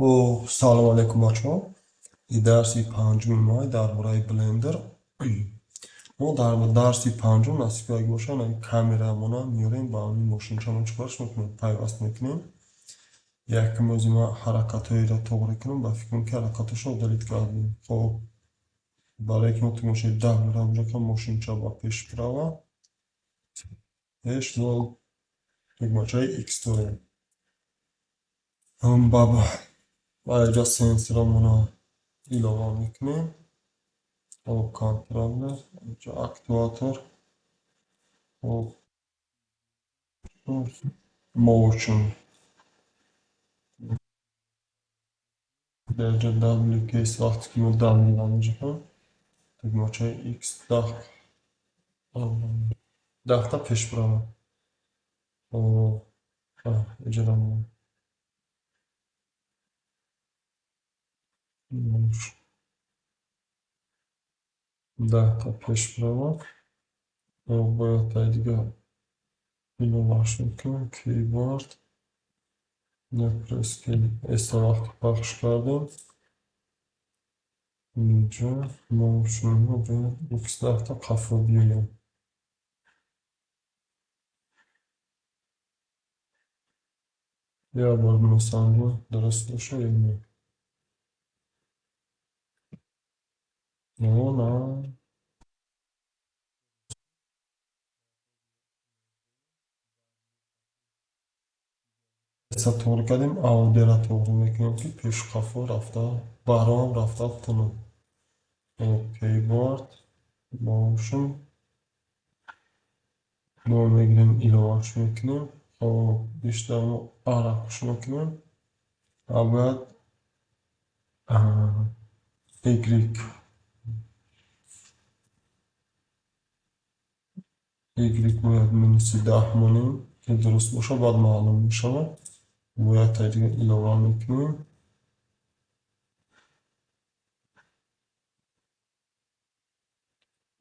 Салом алейкум, бачаҳо. И дарси панҷуми мо дар бораи Blender. Мо дар дарси панҷум, насиб як боша, камерамона меорем, ба ҳамин мошинчамон чикораш мекунем? Пайваст мекунем. Якум ози ма ҳаракатҳоеро тоғрӣ кунам, ба фикрам, ки ҳаракатҳошро удалить кардем. Хоб, барое ки мо тугмачаи W-ро инҷо мошинча ба пеш бирава, пеш мо тугмачаи X дорем. Ба инҷа сенсорамона илова мекунем. Хоб, контроллер, инҷа актуатор, хоб, motion. Дар инҷа W case, вақте ки мо W-ро меҷаҳем, тугмачаи X 10 даҳта пеш бирава. Хоб, инҷаро 10 та пеш бирава. Хоб, бояд таи дига иловааш мекунем. Keyboard press S вақте пахш кардем, инҷа motion бояд X 10 та қафо биёяд. Як бор месанҷем, дуруст боша ё не. На. S тоғрӣ кардем, AUD-ро тоғрӣ мекунем, ки пешу қафо рафта, баром рафта тунам. Хоб, keyboard, motion. Мо мегирем, иловааш мекунем. Хоб, бештар мо A-ро пуш мекунем. Ва бояд Y бояд минуси 10 монем, ки дуруст бошад, баъд маълум мешавад. Бояд таи дига илова мекунем.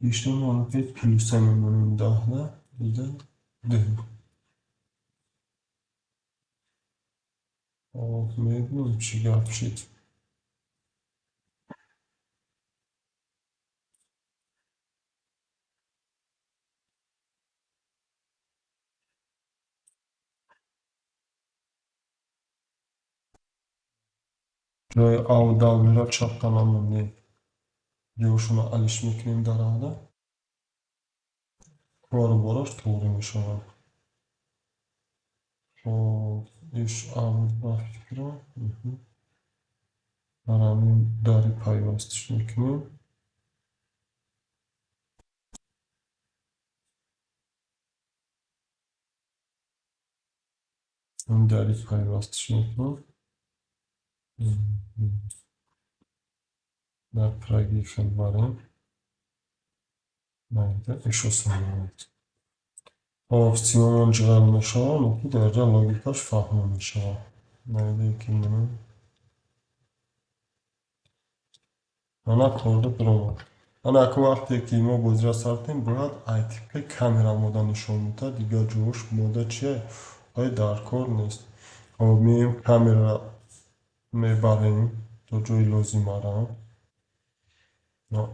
Бештар мо аллакай плюса мемонем 10-да, ида ду. Хоб, мебинем, чӣ гап шид. Ҷои A ва W-ро чапта намондем. Ҷоашонро алиш мекунем дар авда. Кору бораш тоғрӣ мешавад. Хоб, иш А буд, ба фикрам. Дар ҳамин дари пайвастиш мекунем. Ҳамин дари пайвастиш мекунем. Дар прогиб хел барем. Майда иш осон меояд. Хоб, симамон ҷиғал мешавад, лекин дар инҷа логикаш фаҳмо мешавад. Майдае ки монем. Ана корда дуромад. Ана акун вақте ки мо бозиро сар кунем, бояд ай типи камера мода нишон медиҳад, дигар ҷош мода чие? Ай дар кор нест. Хоб, меоем, камераро мебарем то ҷои лозимара.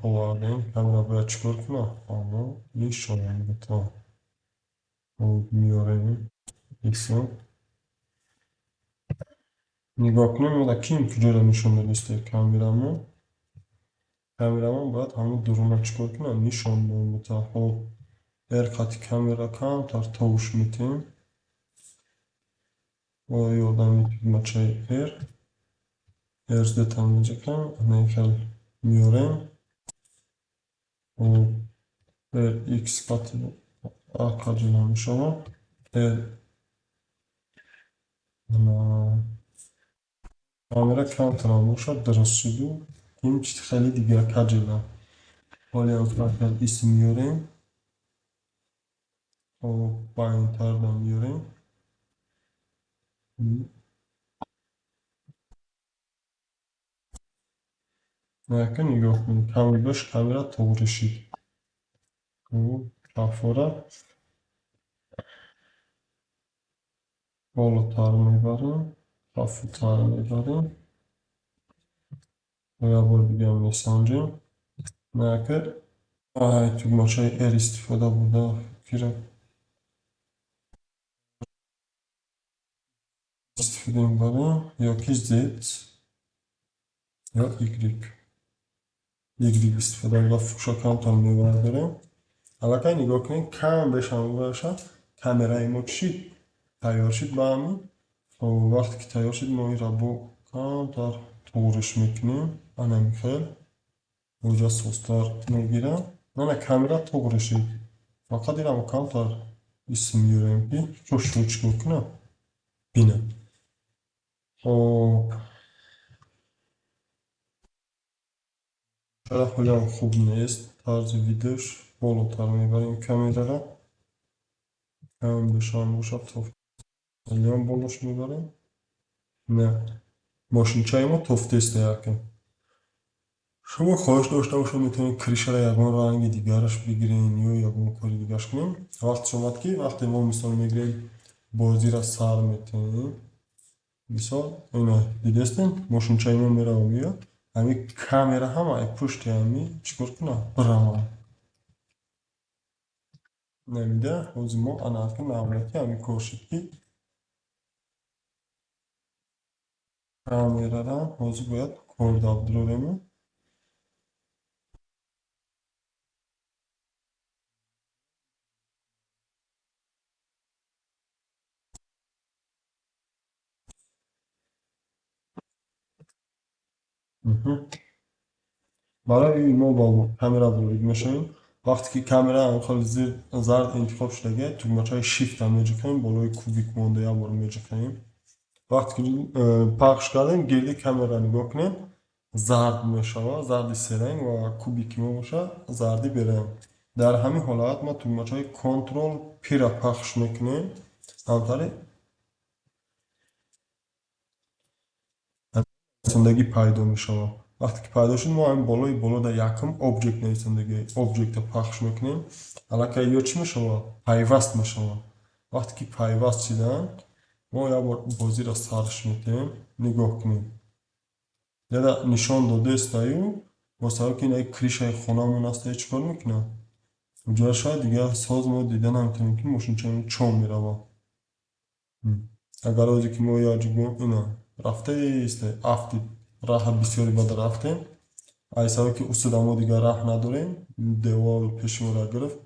Овардем, камера бояд чӣ кор кунад? Ано нишон медиҳад. Хоб, меорем иксо. Нигоҳ кунем, мода ким куҷоро нишон додистем камерамон. Камерамон бояд ҳамун дуруна чӣ кор кунад? Нишон медиҳад. Хоб, R қати камера камтар товуш метиҳем. Бо ёрдами тугмачаи R. R Z меҷакам, ана ин хел меорем. Хоб, R X қати А қаҷила мешавад. R камера камтарам бошад, дуруст шуду. Ин хеле дигар каҷила. Ҳолиам фақат исм меорем. Хоб, поинтарда меорем. Нака нигоҳ кунед, каму беш камера тоғрӣ шид. Хоб, кафора болотар мебарем, хафтар мебарем. Як бор дига месанҷем. Накард. Ай, тугмачаи R истифода бурда фикра истифода мебарем ёки Z ё Y. Y истифода бурда фокуса камтар мебардорем. Аллакай нигоҳ кунед, кам бешам бошад, камераи мо чӣ шид? Тайёр шид ба ҳамин. Хоб, вақте ки тайёр шид, мо инро бо камтар туғриш мекунем. Ана хел. Оҷа созтар мегирам. Ана камера туғри шид. Фақат инро мо камтар исм меорем, ки хушрӯ чӣ кор кунам? Бинам. Хоб. Чара ҳолиам хуб нест. Тарзи видеош болотар мебарем камераро. Кам бешам бошад, ҳолиам болош мебарем. Не. Мошинчаи мо тофтеста якем. Шумо хоҳиш дошта бошед, метавонед крышаро ягон ранги дигараш бигирен ё ягон кори дигараш кунем. Вақтш омад, ки вақте мо мисол мегирем, бозиро сар метавонем. Мисол, ина дидестем, мошинчаи мо мерава меояд. Ҳамин камера ҳам ай пушти ҳами чӣ кор кунад? Биравад. Намида, ҳозир мо ана навбати ҳамин кор шуд, ки камерара ҳозир бояд кор дабдурорем. Барои мо бо камера ворид мешавем. Вақте ки камера хеле зир зард интихоб шудагия, тугмачаи Shift-а меҷиқем, болои кубик монда як бор меҷиқем. Вақте ки пахш кардем, гирди камера нигоҳ кунем, зард мешавад, зарди серанг ва кубики мо бошад зарди беранг. Дар ҳамин ҳолат мо тугмачаи Ctrl P-ра пахш мекунем. Ҳамтари нависандагӣ пайдо мешавад. Вақте ки пайдо шуд, мо ҳамин болои боло дар якум обҷект нависандагӣ, обҷектро пахш мекунем. Аллакай ё чӣ мешавад? Пайваст мешавад. Вақте ки пайваст шиданд, мо як бор бозиро сарш метаҳем, нигоҳ кунем. Яда нишон додестаю, бо сабаби ки ин крышаи хонамон аст, чӣ кор мекунад? Уҷоя шояд дигар соз мо дида наметавонем, ки мошинчаи чо меравад. Агар озе ки мо як ҷо ина рафтаист, афтид, раҳа бисёри бад рафтем. Ай сабаби ки усуда мо дигар раҳ надорем, девор пеши моро гирифт.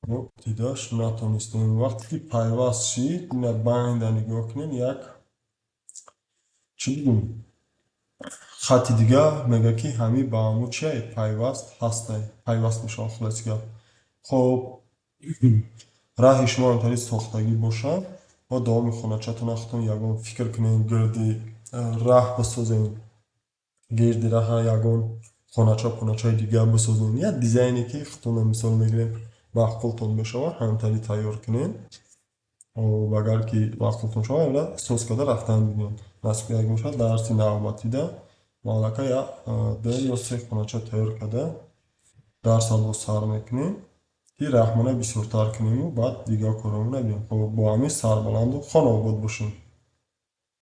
Мо дидаш натонистем. Вақте ки пайваст шид, ина байнда нигоҳ кунед, як чӣ бигӯм? Хати дига мегӯяд, ки ҳамин ба ҳамо чие? Пайваст ҳастай. Пайваст мешавад, хулоси гап. Хоб, раҳи шумо ҳамтари сохтагӣ бошад, мо давоми хоначатон худтон ягон фикр кунем, гирди раҳ бисозем, гирди раҳа ягон хонача поначаи дигар бисозем. Як дизайне, ки худтон мисол мегирем, маъқултон мешавад, ҳамтари тайёр кунем. Хоб, агар ки маъқултон шавад, ила соз карда рафтан бигирем. Насиб як бошад, дарси навбатида мо аллакай як ду ё се хонача тайёр карда дарсро боз сар мекунем, ки раҳмона бисёртар кунему баъд дигар корҳоро набинем. Хоб, бо ҳамин сарбаланду хонаобод бошем.